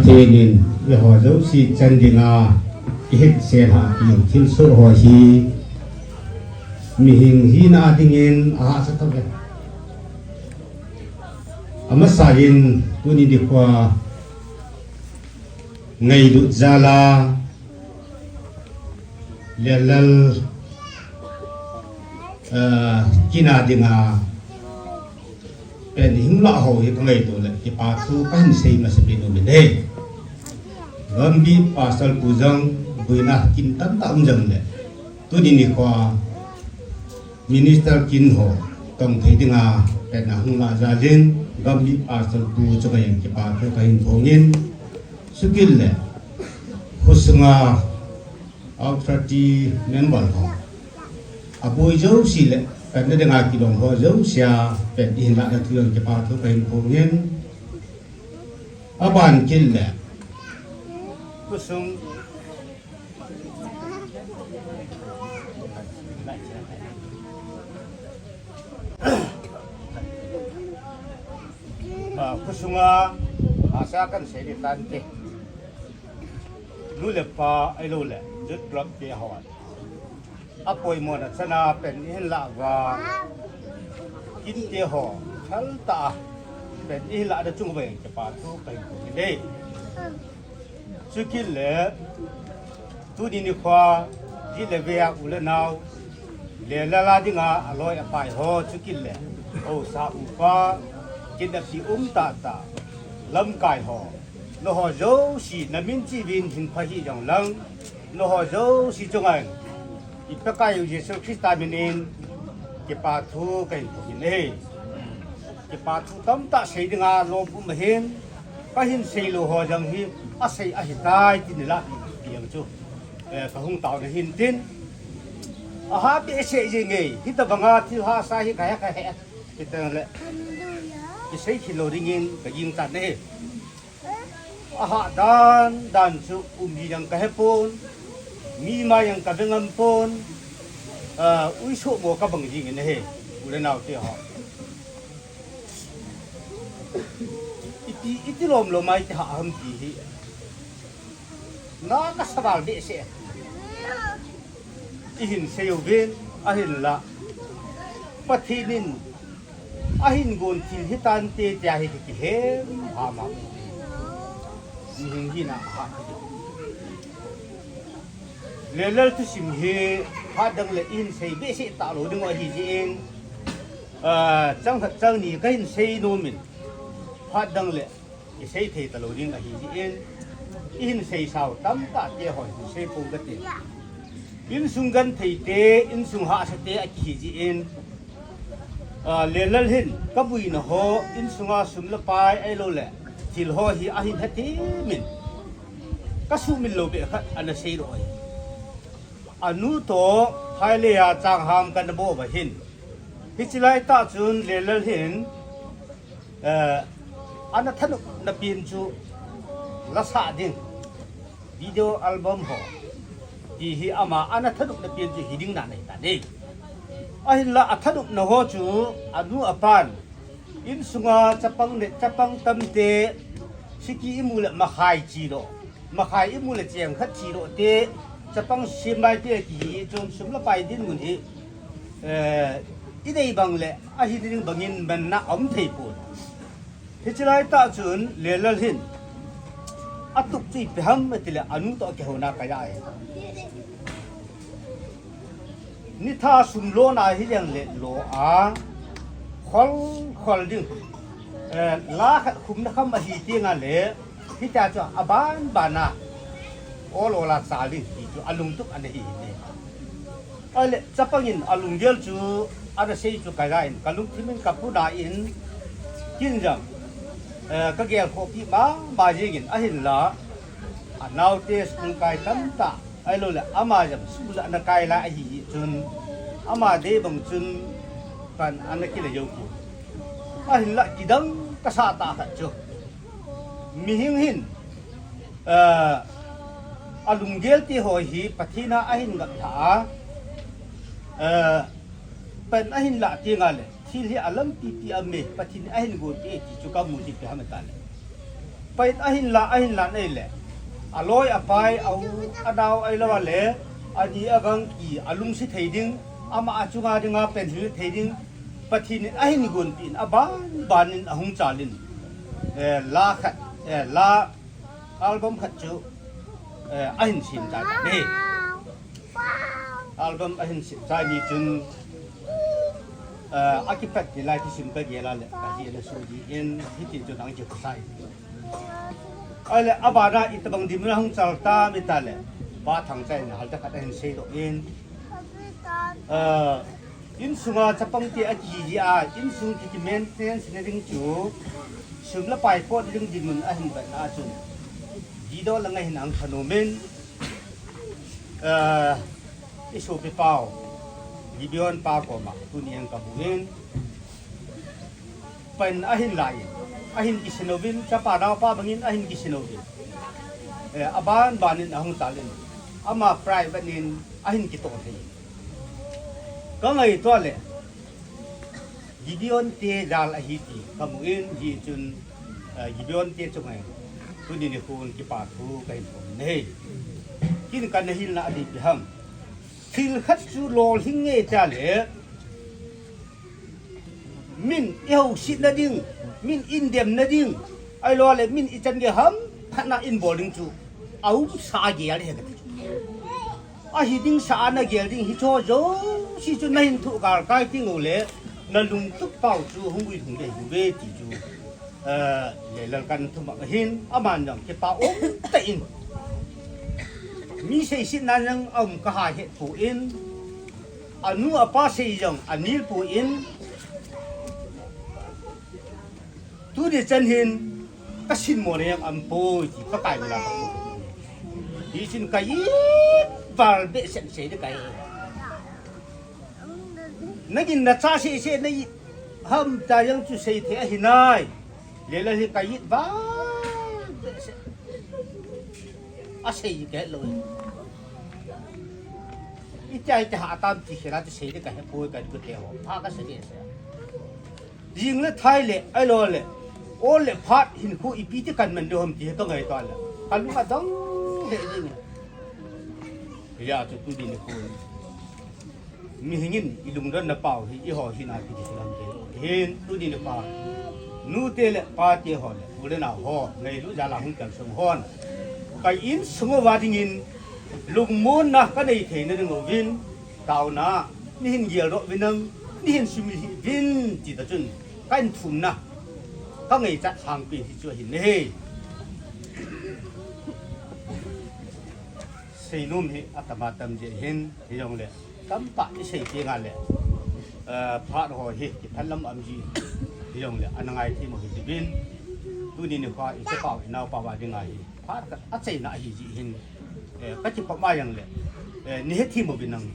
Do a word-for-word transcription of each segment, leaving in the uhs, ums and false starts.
Pathen in eiho jouse chan dinga eihin sel hahpi thilsoh ho hi mihing hina dingin ahahsa tauve. Amasan tuni nikho ngailut jal a Lellal, eh, kina dinga pen hung lah ho hi kangaito le kipa thu kahin sei masapen nom in ahi. Gambih Pastor pu jong boina kin tamtah um jongle tuni nikho Minister kin ho tong thei dinga pen ahung lah jal in Gambih Pastor pu chunga jong kipa thu kahin phong in, chukit le khosunga authority member ho, aboi jouse le pen dinga kilom ho jouse a pen eihin lahna thu jong kipa thu kahin phong in, aban kit le khosung Ah, khosunga, ah, sa kan sei di tante. Nu le pa ahilou le, youth club te ho. Apoimo na chana pen eihin lah uva. Kinte ho, thal tah a pen eihin lahna chung uva kipa thu kahin phong in ahi. Chukit le, tuni nikho, hi le ve a u le nao, Lellal a dinga aloi apai ho, chukit le, haosa upa, kinapi um tahtah, lamkai ho, nangho jouse, namin chih uvin hin pha hih jong lang, nangho jouse chunga i Pakai u Jesu Christa min in, kipa thu kahin phong in ahi. Kipa thu tamtah sei dinga lom um ahin, kahin seilou ho jong hi, asei ahitai tin la pi pi ang chu. Eh, kahung taona hin tin. Aha behseh jing e, hitabanga thil hahsa hi kahe kahe. Hitabang le. Kisei khel lou dingin kaging tan ahi. Aha dan dan chu um hi jong kahe pon. Mi mai jong kave ngam pon. Ah, ui soh mo kabang jing in ahi. U le nao te ho. Iti, iti lom lom a iti hah ham ti hi. Na kasa val behseh. Eihin sei uvin, ahinla. Pathen in, ahin gon thil hitante tia hi kihem hama. Mihing hina ha. Lellal thusim hi phat dang le eihin sei behseh talou ding ahi jeh in, ah, chang khat chang ni kahin sei nom in, phat dang le isei thei talou ding ahi jeh in, eihin seisau tamtah te ho hin sei pong kate. Insung genthei te, insung hahsa te akihi jeh in, ah, Lellal hin kabuina ho, insunga sum le pai ahilou le thil ho hi ahin hethem in, kasuhmil lou beh khat ana sei lou ahi. Anu toh, Hailei a changham kana bol uva hin. Hiche laitah chun Lellal hin, eh, ana thanopna pen chu la sah ding, video album ho, ti hi ama ana thanopna pen chu hi ding nan ahi tan ahi. Ahinla athanopna ho chu anu apan, insunga chapang le chapang tamte, siki imu le makhai chi lou. Makhai imu le cheng khat chi lou te, chapang sim bai te kihi chun sum le pai dinmun hi, eh, inei bang le, ahi ding bangin manna aum thei pon. Hiche laitah chun Lellal hin, atup chu ipi ham ati le, anu toh kihouna kaja e. Nitha sum lona hi jeng le lo a, khol, khol ding. Eh, la khat khumna kham ahi ti nga le, hitia chu aban ban a, ol ol a chal ding ti chu alungtup ana hi ne. Ahile, chapang in alunggel chu, ana sei chu kaja in, kalungthim in kapuna in, kin jong, eh, kagel khoh pi mama jing in, ahinla, anaote school kai tamtah, ahilou le, ama jong school ana kai lai ahi chun, ama dei bang chun, pan ana kile jou pi. Ahinla, kidang kasah tah khat chu. Mihing hin, eh, alunggel ti ho hi Pathen a ahin ngap lha a, eh, pan ahin lah ti nga le, thil hi alampi pi a me, Pathen in ahin gon ti e ti chu kamu ti pi ham ta le. Pai ahin la, ahin la nei le. Aloi apai, a u, anao ailou le, ani agang ki, alungsi thei ding, ama achunga dinga penhil thei ding. Pathen in ahin gonpin, aban banin ahung chalin. Eh, la khat, eh, la album khat chu, eh, ahin sim chai ta nei. Album ahin sim chai ni chun, eh, akipat ni lai kisim kagel a le, kaji le suji in, hitin chun ang kikhosah. Ahile, abana itobang dinmun ahung chal tam itile, Pa Thangcha in halcha khat ahin seidoh in, eh, insunga chapang te akiji a, insung ki, ki maintenance na ding chu, sum le pai pot ding dinmun ahin vetna a chun, video lang ahin ang thanom in, eh, isopi pau, Gideon pa koma, tuni ang kabu in, Pen ahin lai, ahin kisin uvin, chapa naopa bangin ahin kisin uvin. Eh, aban banin ahung chalin, ama private in ahin kitoh thei. Kangaito le, Gideon te jal ahi ti kamu in, hichun, eh, Gideon te chu ngai, tuni nikhon kipa thu kahin phong in ahi. Kin kana hilna a ipi ham. Thil khat chu lolhing nge tile, min ihousetna ding, min indemna ding, ahilou le min ichan gei ham khat na inbol ding chu, aumsa gel ahi kati. Ahi ding sa a nagel ding hicho jouse chu nahin thoh galkai teng ule, nalungtup pau chu hung ui hung lei uve ti chu, eh, Leilal kana thum a hin, aman jong kipa um tah in. Mi seisetna jong aum kaha het poi, anu apa sei jong anil poi, tuni chan hin kasin mo ne jong aumpoi ti Pakai mina kakou. Hichun ka it val behseh sei ding kahi. Nagin nacha sese na it ham ta jong chu seithei ahi nai. Leilal hi ka it val behseh. Asei kahet lou. Itia itia ha tam ti khela ti sei ding kahe poi, ka ding te ho. Pha kasa behseh. Jing le thai le, ahilou le, ol le phat hinkho ipi ti kaman ding ham ti kangaito le, kalung adong lheh jenge. Hijeh chun tuni nikho, mihing in ilungdonna pau hi eiho hina kiti hilam te. Hin tuni nikho, nute le pate ho le, u le nao ho, ngailut jal a hung kalsong hon, ka insung uva dingin lungmonna kanei theina ding uvin, taona neihin geldoh uvin lang, neihin sumil hih uvin, ti ta chun, ka inthumna, kangaichat sangpen hi chu ahin ahi. Seinom hi atam atam jeh hin, hijongle, tamtah isei teng le, eh, phat ho hi, kiphalam um ji, hijongle, ana ngaithei mo hi jiuvin, tuni nikho, ichapau, inaopau a dinga hi, phat khat achaina ahi jeh hin, eh, kakipah ma jongle, eh, neihethem uvin lang.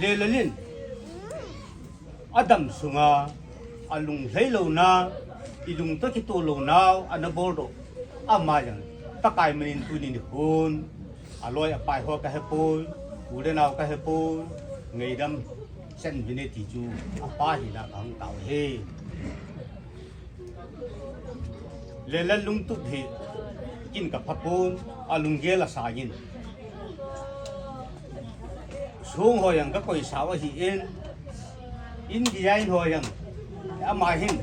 Leilal in, adam sunga, alunglhai louna, ilung toh kitoh lounau, ana boldoh, ama jong, Pakai min in tuni nikhon, aloi apai ho kahepoi, u le nao kahepoi, ngaidam chan uvin e ti chu, apa hina kahung tao e. Leilal lungtup hi, kin kaphapon, alunggel asangin. Song ho jong kakoisau ahin, India in ho jong, ama hin,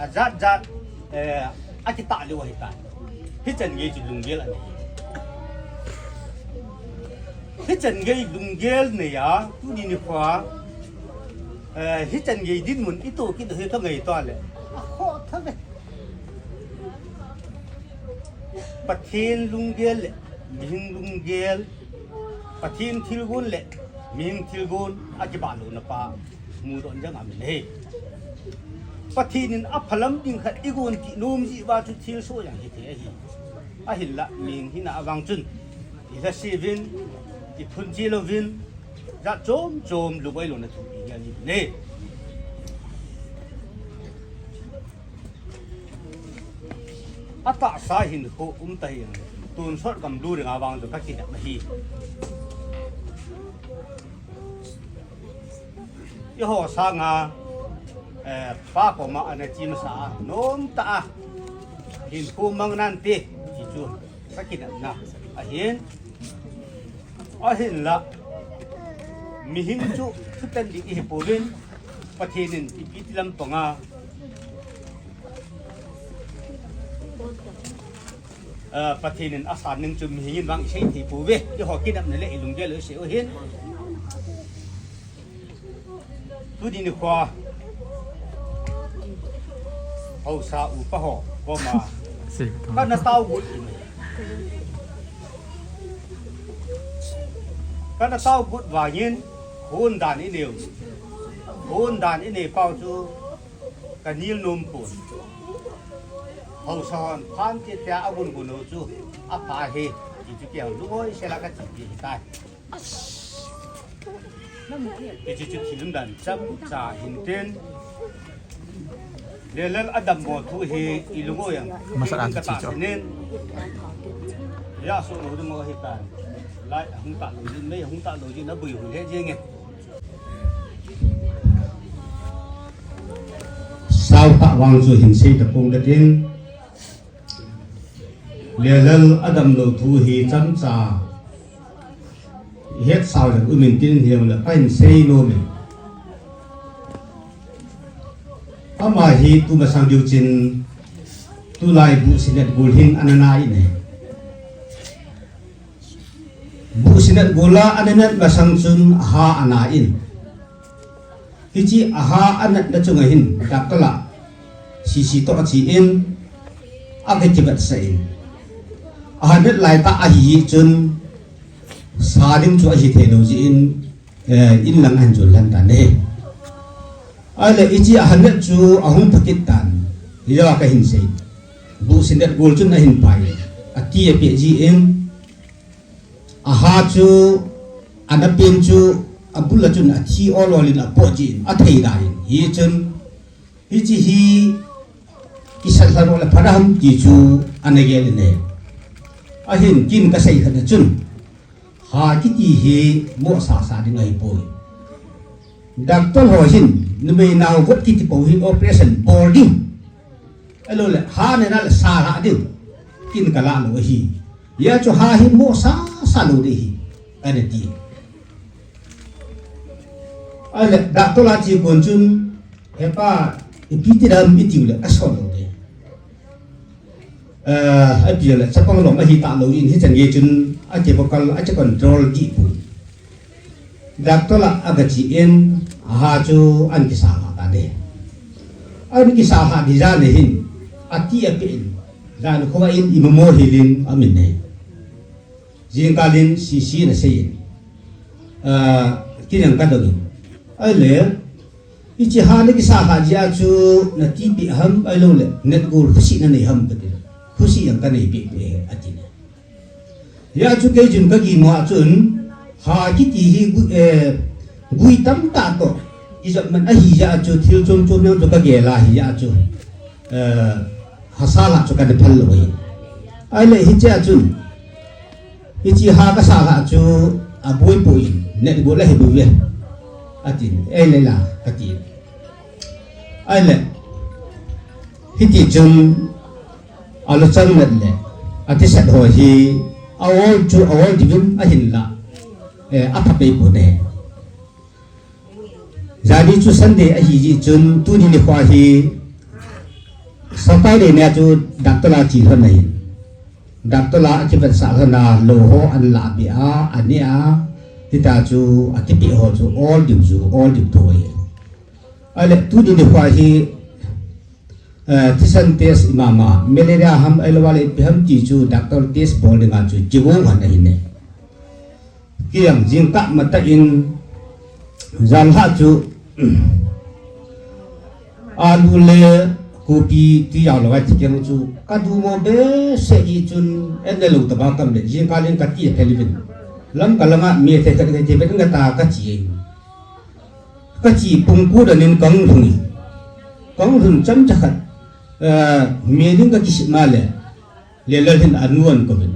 ajat jat, eh, akitah lheh u ahitai. Hichan gei chu lunggel anei. Hichan gei lunggel neiya, tuni nikho, eh, hichan gei dinmun itoh kit u hi kangaito le, akhoh thei ve. Pathen lunggel le, mihing lunggel, Pathen thilgon le, mihing thilgon, akibah louna pa, mudoh jeng aum e. Pathen in aphalam ding khat igon kit nom jeh uva chu thilsoh jong hithei ahi. Ahinla, mihing hina avang chun, ilhase uvin, iphunche louvin, jat chom chom, lungai louna thu igel u ahi. Atahsa hinkho um tahih in, tonsot gamlu dinga vang chu kakidang ahi. Eiho sanga, Eh, pa koma ana chi masa a, nom ta a, hin khu mang nan ti, ti chu, ka kinepna ahin, ahinla, mihing chu, thutan ding ihi pouvin, Pathen in ipi ti lam panga, eh, Pathen in asan ning chu mihing in vang isei thei pouve, iho kinepna le ilunggel u isei u hin. Tuni nikho, haosa upa ho koma, kana tao got in, kana tao got vangin, hon dan inei u, hon dan inei pau chu, ka nil nom pon. Haosa hon phan ti tia agun gun u chu, apa hi, ti chu kei lungoi sela ka chi pi hitai. Hiche chu thil umdan chomcha hintin. Lelal adammo thu hi ilungo jeng. Masa an ka ta chi chu sinin. Ya so lo ding mo hitan. Lai hung ta lo jin, mei hung ta lo jin, abui hung he jenge. Sao ta vang chu hin sei ta pong ka tin. Lelal adammo thu hi chomcha. Het sao jong umin tin hiam la kahin sei nom in. Ama hi tumasang diu chin tulai buh sinet gul hin ana nai in e. Buh sinet gul a ana nat masang chun aha ana in. Hiche aha anatna chunga hin, doctor la, C C toh achi in, aga kivetsah in. Aha nat lai tah ahi chun, sa ding chu ahi thei lou jeh in, eh, in lang ahin jon lhan tan ahi. Ahile, hiche aha nat chu ahung pha kit tan, hijeh a kahin sei. Buh sinet gul chun ahin pai, ati apeh jin, Aha chu, ana pen chu, abul a chun athi ol ol in apoh jin, athei dan in. Hichun, hiche hi, kisat lha lou le pha ham ti chu, ana gel in e. Ahin, kin kasei khat na chun, ha kiti hi, mo sa sa ding ahipoi. Doctor ho hin, numei nao vot kiti po hi, operation bol ding. Ahilou le, ha nena le sa lha ding. Kin kala lou ahi. Hijeh chun ha hi mo sa sa lou ding ahi, ana ti. Ahile, doctor la che kon chun, hepa, ipi ti dam iti u le, asol lou ding. Eh, api le, chapang lom ahi talou in, hichan gei chun, ache vocal, ache control dih poi. Doctor la aga che in, aha chu ahin kisa lha ta ding. Ahin kisa lha ding jan hin, ati apeh in, jan khovah in imu mo hel in amin e. Jingkah in C C in asei in, ah, kei jong kadong in. Ahile, hiche ha nakisa lha jeh a chu nati peh ham ahilou le, nat gol khusi nanei ham kati. Khusi jong kanei peh peh e, ati ne. Hijeh chun kei chun kagim a chun, ha kiti hi gui, eh, gui tamtah toh, ijat man ahi jeh chun thil chom chom jong chu kagel a hijeh chun, eh, ha sa lha chu kana phal lou ahi. Ahile hiche a chun, hiche ha kasa lha chu aboi poi, nat gol ahi bou ve, atin, ei le la, kati. Ahile, hiti chun, aluchang nat le, athisat ho hi, a-ol chu, a-ol diuvin ahinla, eh, apha pei pon e. Jani chu Sunday ahi jeh chun, tuni nikho hi, Saturday nia chu, doctor la che lhon ahin. Doctor la akivetsah lhon a, lou ho ahin lah be a, ane a, hita chu, akipeh ho chu, ol diu chu, ol diu thou ahi. Ahile, tuni nikho hi, Eh, thisan test imama, malaria ham ahilou le ipi ham ti chu doctor test bol dinga chu kigo ngan ahi ne. Kei jong jingkah matah in jan lha chu alu le kopi ti jao lou a ti keng chu kadu mo behseh jeh chun en le lou tobang kam le jingkah in kati aphel uvin. Lamka langa mi the khat khat ti vet ngata kache. Kache pung ko dan in kahung lhun. Kahung lhun chomcha khat, eh, mi ding kakisih ma le, Lelal hin anu ahin kouvin.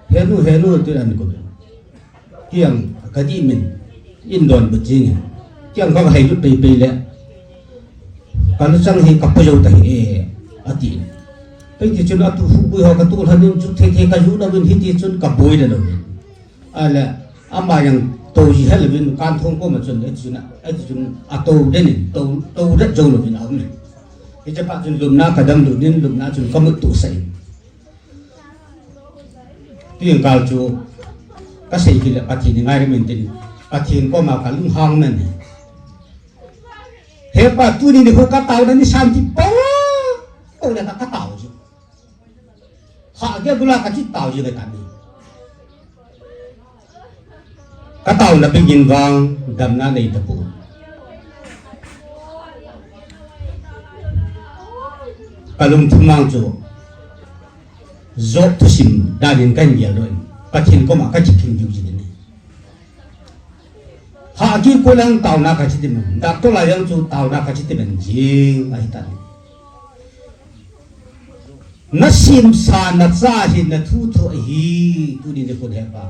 He nu, he nu, tin ahin kouvin. Kei jong kadih min, in donbut jing in. Kei jong kahailut pei pei le. Kaluchang hi kapo jou tahih e, ati. Hiti chun atu hubui ho katoh lhon in chu thei thei kaju louvin hiti chun kaboi le louvin. Ahile, ama jong tou ji hel louvin kanthong koma chun, hiti chun, hiti chun atou den in, tou, tou det jou louvin aum in. Hiche phat chun lupna kadam lut in, lupna chun kamut tohsah in. Tujing kal chu kasei kit le Pathen hi ngailu min tin, Pathen koma kalunghang nan. He Pa, tuni nikho kataona ni santi po, po le ka, katao ji. Ha ge bula kati tao ji le tani. Kataona bingin vang damna nei tapon. Kalungthim mang chu Job thusim danin kahin geldoh in, Pathen koma kakiphing diu jing in. Ha kikol lang taona kachi ti man, doctor lai jong chu taona kachi ti man jing ahitan. Nasemsa nacha hi nathu thu ahi, tuni nikho he Pa.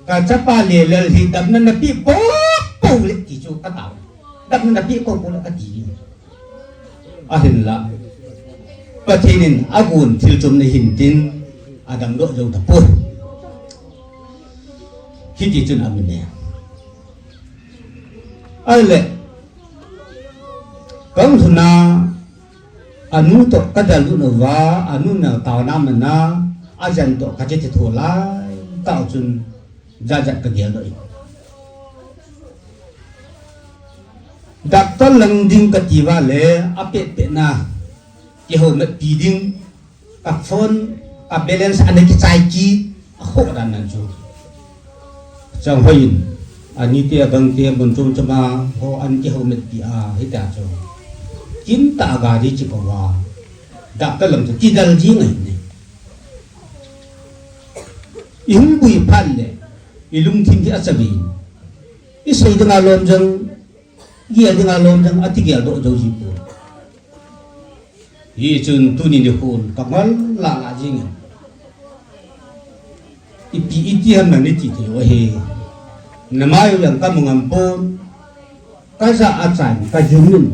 Kachapa Lellal hi damna napeh poupou le ti chu katao. Damna napeh poupou le kati. Ahinla, Pathen in agon thil chom nahin tin, adamdoh jou tapoi. Hiti chun amin e. Ahile, kalung thuna, anu toh kadel lut uva, anu na taona mana, ajan toh kache ti tho lai, tao chun, jat jat kageldoh in. Doctor lang ding kati uva le, apet pet na, kihoumat pi ding, ka phone, ka balance ana kichai kit, akhoh dan nan chu. Chang hoi in, anite abang te mun chom chom a, ho an kihoumat pi a, hita chu. Kin ta gari chi pa uva, doctor lang chu, kidel jing ahi ne. Ihung bui phat le, ilungthim hi acha ve in. Isei dinga lom jong, gel dinga lom jong, ati geldoh jou ji poi. Hichun tuni nikhon kangol lala jing in. Ipi iti ham nani ti thei u ahi. Namai u jong kamu ngam pon. Kaja achan kajum in.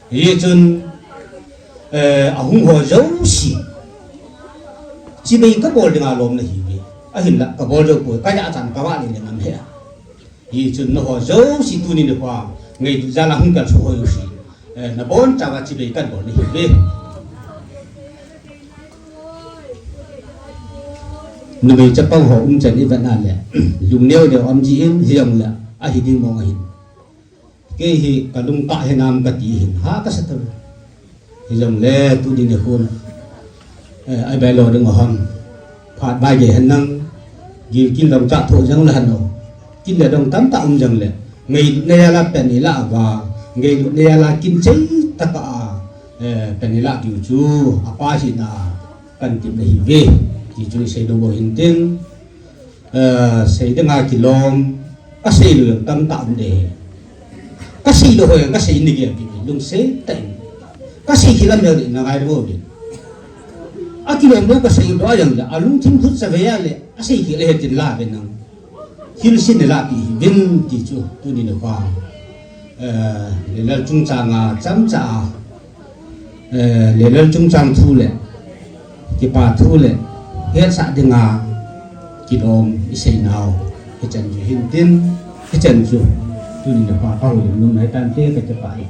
Hichun, eh, ahung ho jouse. Chibai kabol dinga lom nahi uve. Ahinla kabol jou poi. Kaja achan kavah le le ngam hih a. Hichun nangho jouse tuni nikho a, ngailutna jal a hung kalsuh ho jouse, eh, nabonchauva chibai kabol nahi uve. Numei chapang ho umchan ivet na le, lungneo neo um ji in hijongle, ahi ding mong ahin. Kei hi kalung tah hinam kati hin, ha kasa tauve. Hijongle tuni nikhon, eh, abailo ding u ham. Phat bai gei hen lang, gilkel dong chah tho jong le hen o. Kin le dong tamtah um jongle, ngailutna jal a pan ilah uva, ngailutna jal a kin chei tah a, eh, pan ilah diu chu, apa hina, kan tip nahi uve. Ti chu isei lou bou hin tin. Eh, sei dinga kilom, kasei lou jong tamtah um de. Kasei lou ho jong kasei in nagel pi, lungset tah in. Kasei khel a mel ding nangai lou ding. Akilom lou kasei lou a jong le, alungthim thut sa ve a le, asei khel a hetin la ve nang. Hilsen neilah pi uvin ti chu, tuni nikho a. Eh, Lellal chungchang a, chomcha a, eh, Lellal chungchang thu le, kipa thu le, hetsah dinga, kilom isei nau, hichan chu hin tin, hichan chu, tuni nikho a kahoulim nom nai tante kati pai.